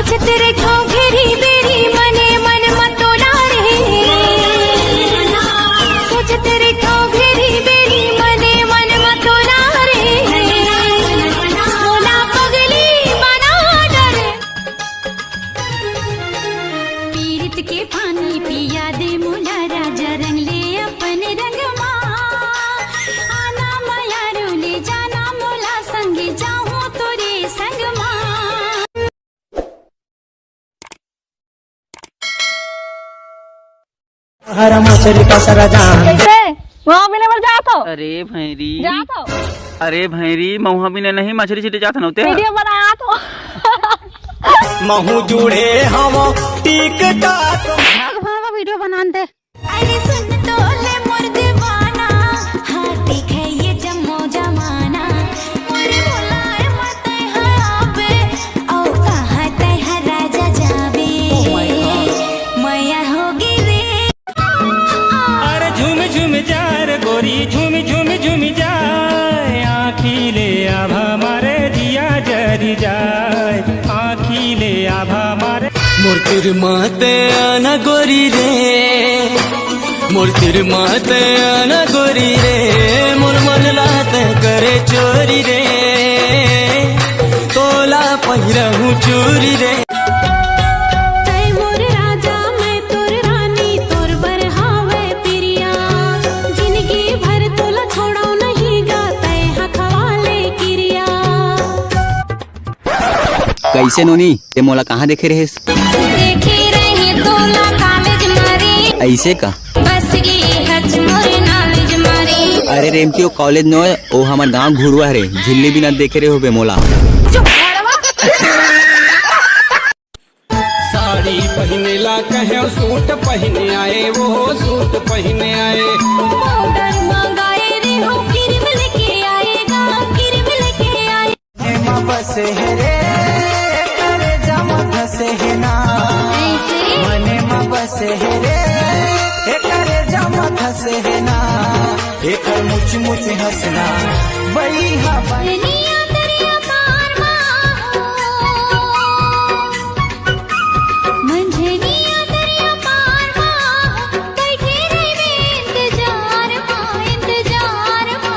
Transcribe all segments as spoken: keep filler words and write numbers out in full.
सोचत रहिथंव घेरी बेरी मने मन म तोला रे। सोचत रहिथंव घेरी बेरी मने मन म तोला रे। मोला पगली बना डरे। पीरित के पानी पिया दे मोला राजा, रंग ले अपन रंग मा। आना मयारू ले जाना मोला, संग जाहूं तोरे संग मा। हरा मछरी पसरा जान। कैसे? वहाँ भी लेवल जात हो? अरे भैरी। जात हो? अरे भैरी, महुआ बिने नहीं मछरी छिटे जात नौते। वीडियो बनात हो। महू जुड़े हम TikTok। भाग, भाग, वीडियो बनान दे। अरे सुन तो ले मोर दीवाना, हाँ ठीक है ये जम्मो जमाना। मोरे बुलाए मत है आबे, औ कहाँ तै हर राजा जाबे। Oh my God। मया होगे रे। अरे झूम झूम जा रे गोरी, झूम झूम झूम जाए, आँखी ले आभा मारे जिया जरी जाए, आँखी ले आभा मारे। मोर तिरमा तै आना गोरी रे, मोर तिरमा तै आना गोरी रे, मोर मन ला तै करे चोरी रे, तोला पहिरहूँ चूरी रे। तै मोर राजा, मैं तोर रानी, तोर बर हावय पिरिया। जिनगी भर तोला छोड़ो नहीं गा, तै हा खवा ले किरिया। कैसे नोनी, ते मोला कहाँ देखे रहेस? देखे रहे तोला कॉलेज मा रे। ऐसे का? बस ये हच मोर नॉलेज मा रे। अरे रेमती, ओ कॉलेज नोय, ओ हमर गांव घुरुवा हरे। झिल्ली बिना देखे रहे होबे मोला। चुप, भड़वा। साड़ी पहिने ला कहे सूट पहिने आए, वो सूट पहिने आए। पाउडर मंगाए रे हो, क्रीम लेके आएगा, क्रीम लेके आए। मने मा बसे हे रे, करे जमा धसे हे ना। ऐसे? मने मा बसे हे रे, करे जमा धसे हे ना। एकर मुच मुच हंसना, बई हा बई। दुनिया दरिया पार मा हो। मंझनिया दरिया पार मा, बैठे रहिबे इंतजार मा, इंतजार मा।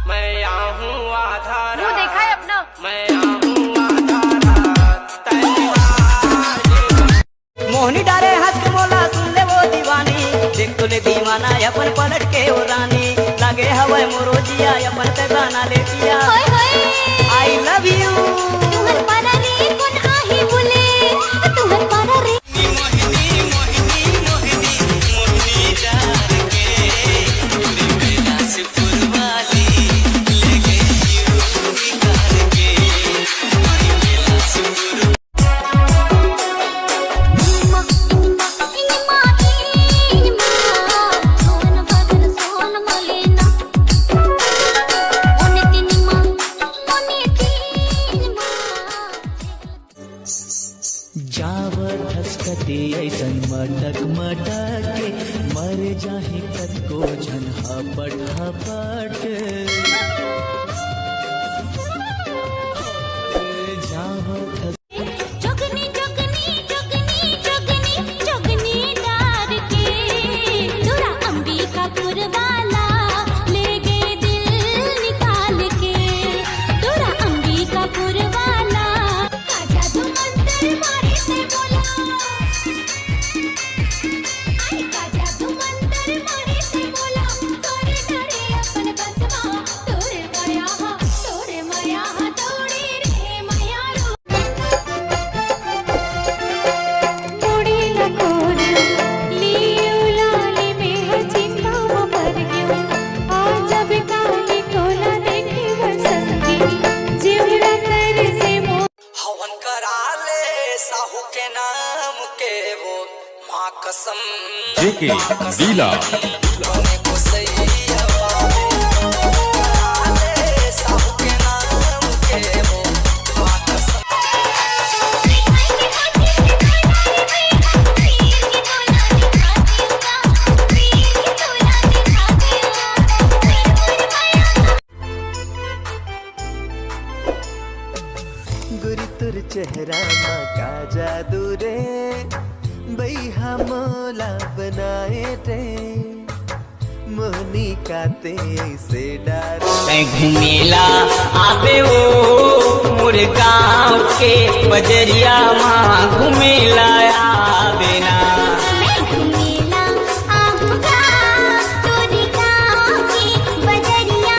मैं आहूँ आधा रात, देखा है अपना। मैं आहूँ आधा रात, तैयार। मोहनी डारे हंस के मोला, सुन ले वो दीवानी, देख तो ले दीवाना अपन पलट के ओ रानी। लागे हवय मोरो जिया अपन ते गाना ले पिया। होय, होय। I love you। तुहर पारा रे कोन आही बोले, तुहर पारा रे। जावत हसकती ऐसन मटक मटक के, मर जाही कतको झन हपट हपट। जावत हस- जोगनी, जोगनी, जोगनी, जोगनी, जोगनी डार के, तोरा अंबिकापुर वाला ले गे दिल निकाल के, तोरा अंबिकापुर वाला। का जादू मंतर मारे से बोला, आई का जादू मंतर मारे से बोला, तोरे डरे अपन बसवा, तोरे मया हा, तोरे मया हा, तोड़े रे मया रो। मुड़ी लकोर लियो लाली में चिंता म पर गयो। आ जब काली तोला देखे बर संगी, जिवरा कर से मो- हवन करा ले साहू के नाम के वो माँ कसम। जेके डीला। तोर चेहरा मा का जादू रे, बइहा मोला बनाए रे। मोहनी काते ऐसे डार। तैं घूमेला आबे ओ मोर गाँव के बजरिया मा, घूमे